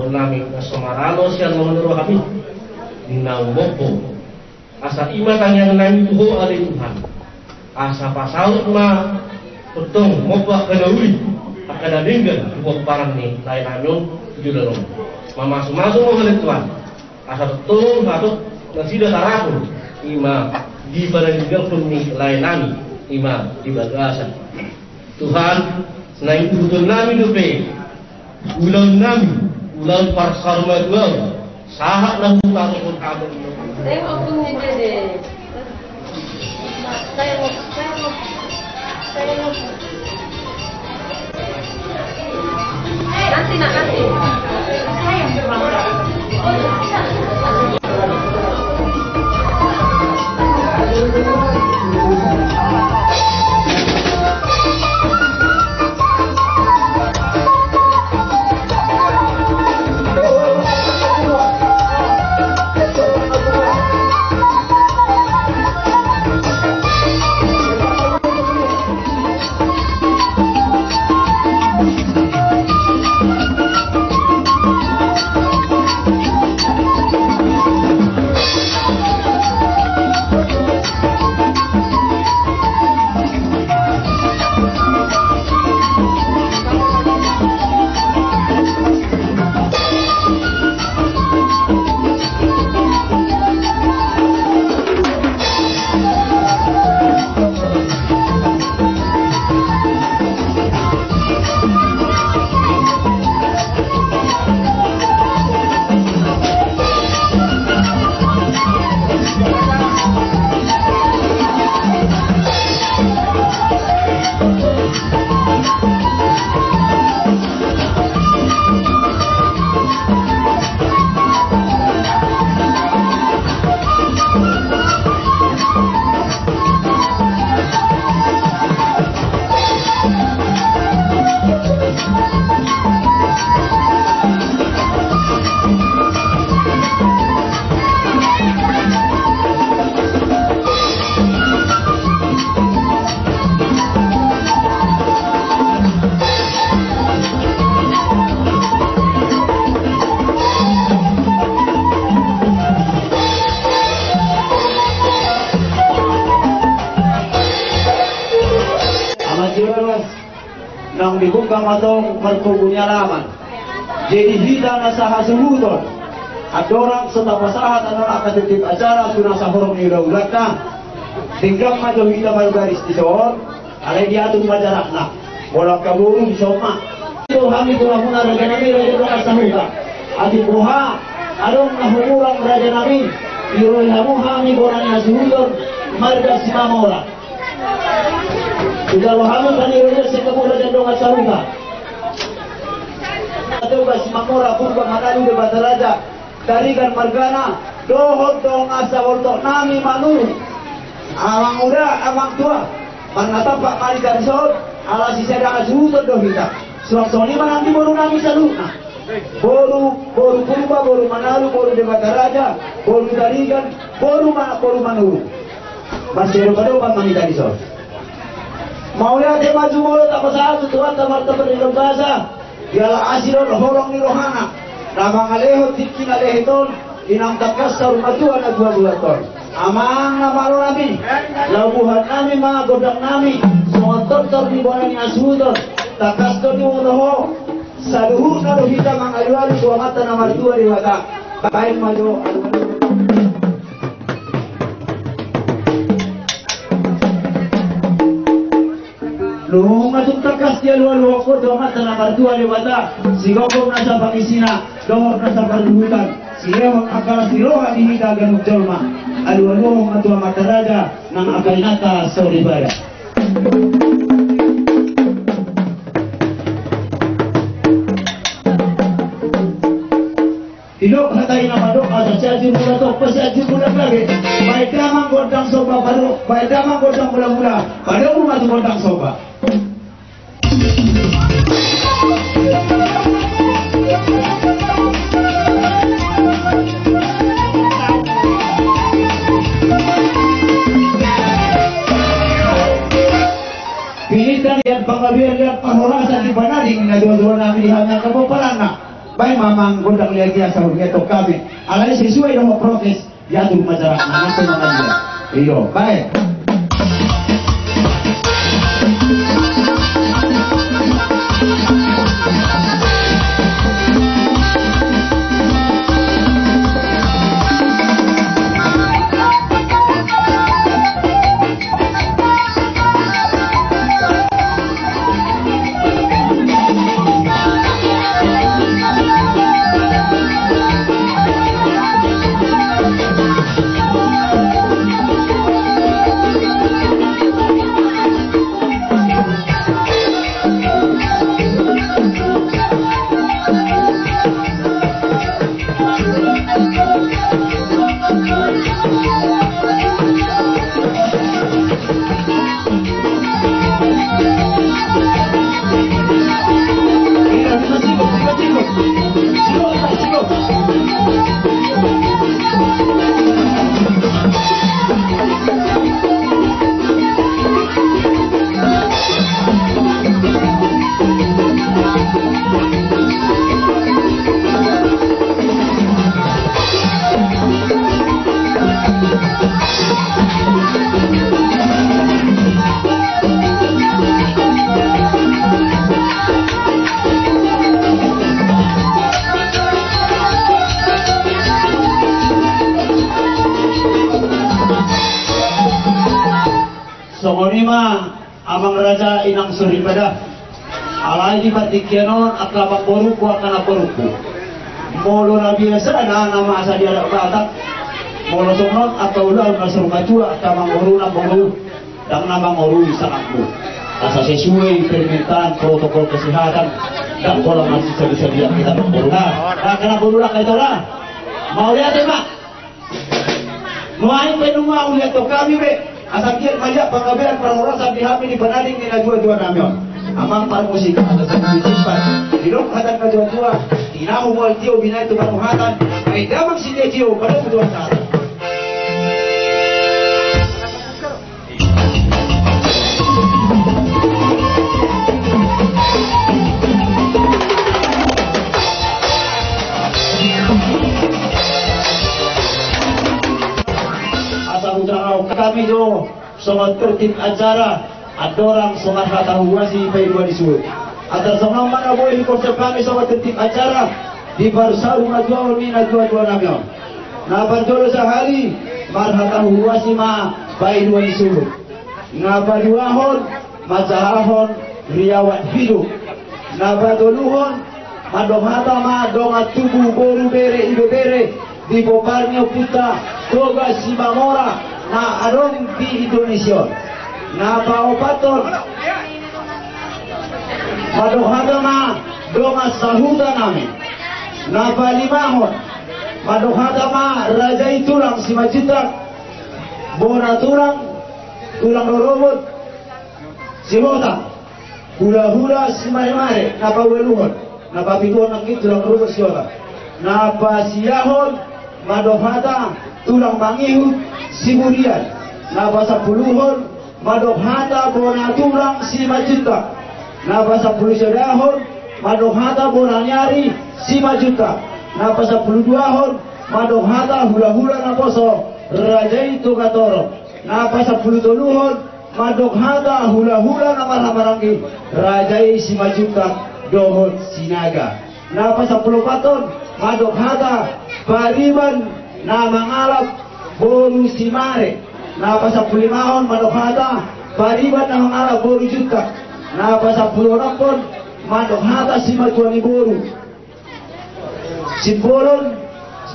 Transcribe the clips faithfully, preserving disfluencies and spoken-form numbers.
nami na so maralo sian lomo ni rohami, ninna, umompo. Asa i ma tangiang nami tu Ho ale Tuhan. Asa pasaut ma tongtong mompo angka na uli, angka na denggan tu pomparan ni lae nami on tu joloan on. Mamasumasu ma Ho ale Tuhan. Asa tongtong hatop nasida tarapul, i ma di panandinganhon ni lae nami, i ma di bagasan. Tuhan, naeng hutuhon nami dope ulaon nami, ulaon parsaurmatuaon, sahat na hupasahat hamu. Saya mau punya dede. Saya mau, saya mau, saya mau. Nanti, nak, nanti. Ama Juragan, naung dibuka ma tong marpungu ni alaman. Jadi hita na sahasuhuton, andorang so tapasahat annon angka titip acara tu na sahorong ni ulaulanta, denggan ma jo hita marbaris dison. Alai diatur ma jarakna. Molo angka boru dison ma. Ro hami tu hamuna raja nami, raja dongan sahuta. Atik boha adong na humurang raja nami, dirohi hamu hami bona ni hasuhuton marga Simamora. Dijalo hami paniroion sian hamu raja dongan sahuta. Toga Simamora, Purba, Manalu, Debata Raja, Tarigan margana, dohot dongan saboltok nami Manurung. Amang uda, amang tua, marnatampak ma hita dison, ala sisada hasuhuton do hita. Suang songon i ma nang di boru nami saluhutna. Boru, boru Purba, boru Manalu, boru Debata Raja, boru Tarigan, boru ma, boru Manurung. Marsiadopadopan ma hita dison. Mauliate ma jumolo tapasahat tu Tuhanta Martua Pardenggan Basa. Jala asi do holong ni rohana na mangalehon tingki na lehet on, di naung tangkas saur matua na dua bulan on. Amang na malo nami, laho buhan nami ma gondang nami songon tortor ni bona ni hasuhuton. Tangkas do diboto ho, saluhutna do hita mangalualu tu Amanta na martua Debata. Baen ma jo. Nunga tung tangkas dialualuhon ho tu Amanta na martua Debata, sigomgom nasa pangisina dohot nasa parluhutan, silehon angka las ni roha di hita ganup jolma. Alualuhon ma tu Amanta Raja nang angka inanta soripada. Didok hata i na mandok, asa Sianjur Mula Tompa, Sianjur Mula Gabe. Baen damang gondang somba, padomu, baen damang gondang mulamula, padomu ma tu gondang somba. Pinangido liat panggabean, liat parhorasan di pananding na duadua nami di hami angka pomparanna. Baen ma amang gondang liat i asa huliathon hami. Alai sesuai dohot prokes, diatur ma jarakna, nang pe mamalia. Iyo, baen. Songon i ma amang raja, inang soripada. Alai di partingkian on angka amangborungku, angka namborungku, molo na biasana na masa di adat Batak, molo songon on angka ulaon na saur matua, angka amangboru, namboru, ndang na mangorui sangapmu. Asa sesuai permintaan protokol kesehatan, ndang pola marsisabisabian hita namboru. Nah, angka namboru, angka ito ra. Mauliate ma. Nuaeng pe nunga huliathon hami be, asa giat ma liat panggabean parhorasan di hami di pananding ni natua-tua nami on. Amang parmusik, asa sabi di tempat. Didok hata natua-tua, tinahu mual tio binahen tu parmuhatan, ai damang si dia tio, pada ketua saat. Asa hujalo hami do songon tertib acara, andorang so marhata huhuasi paidua ni suhut. Andorang songon on ma na boi hukonsep hami songon tertib acara di parsaurmatuaon ni natua-tua nami on. Na parjolo sahali marhata huhuasi ma paidua ni suhut. Na paduahon manjahahon riwayat hidup. Na patoluhon mandok hata ma dongan tubu, boru, bere, ibebere di pomparan ni ompunta Toga Simamora na adong di Indonesia on. Na paopathon mandok hata ma dongan sahuta nami. Na palimahon mandok hata ma raja i tulang Simanjuntak, bona tulang, tulang rorobot Sihotang, hulahula Simaremare. Na paualuhon, na papituhon nangkin tulang rorobot Sihotang. Na pasiahon mandok hata tulang mangihut Siburian. Na pasampuluhon mandok hata bona tulang Simanjuntak. Na pasampulusadahon mandok hata bona ni ari Simanjuntak. Na pasampuluduahon mandok hata hulahula naposo raja i Toga Toro. Na pasampulutoluhon mandok hata hulahula na marhahamaranggi raja i Simanjuntak dohot Sinaga. Na pasampuluopathon mandok hata pariban na mangalap boru Simare. Na pasampululimahon mandok hata pariban na mangalap boru Juntak. Na pasampuluonomhon mandok hata simatua ni boru, Simbolon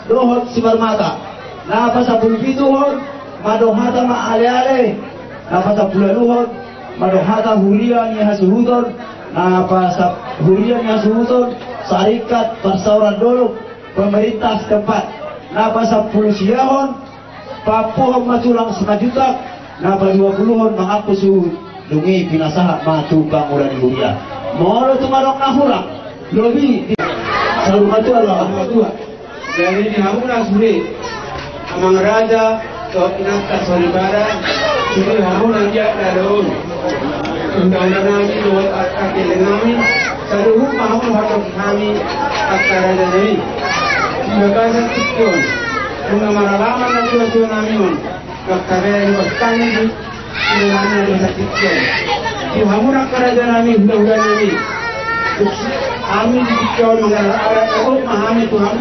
dohot Simarmata. Na pasampulupituhon mandok hata ma aleale. Na pasampuluualuhon mandok hata huria ni hasuhuton. Na pasa- huria ni hasuhuton, sarikat parsaoran dolok, pemerintah setempat. Na pasampulusiahon paampuhon ma tulang Simanjuntak. Na paduapuluhon mangampu suhut, dung i pinasahat ma tu pangula ni huria. Molo tung adong na hurang, lobi di saur matua, saur matua. Jadi di hamuna sude, amang raja, dohot inanta soripada, sude hamuna dia na daun. Undang-undang nami dohot akil nami, saluhut ma hamuna hatop hami. Angka raja nami, di bagasan tingki on, nunga maralaman natuatua nami on, angka raja nami, bagasan tingki on, di hamu angka raja nami, hulahula nami, hami di tingki on mangalap-alap, ma hami tu hamu.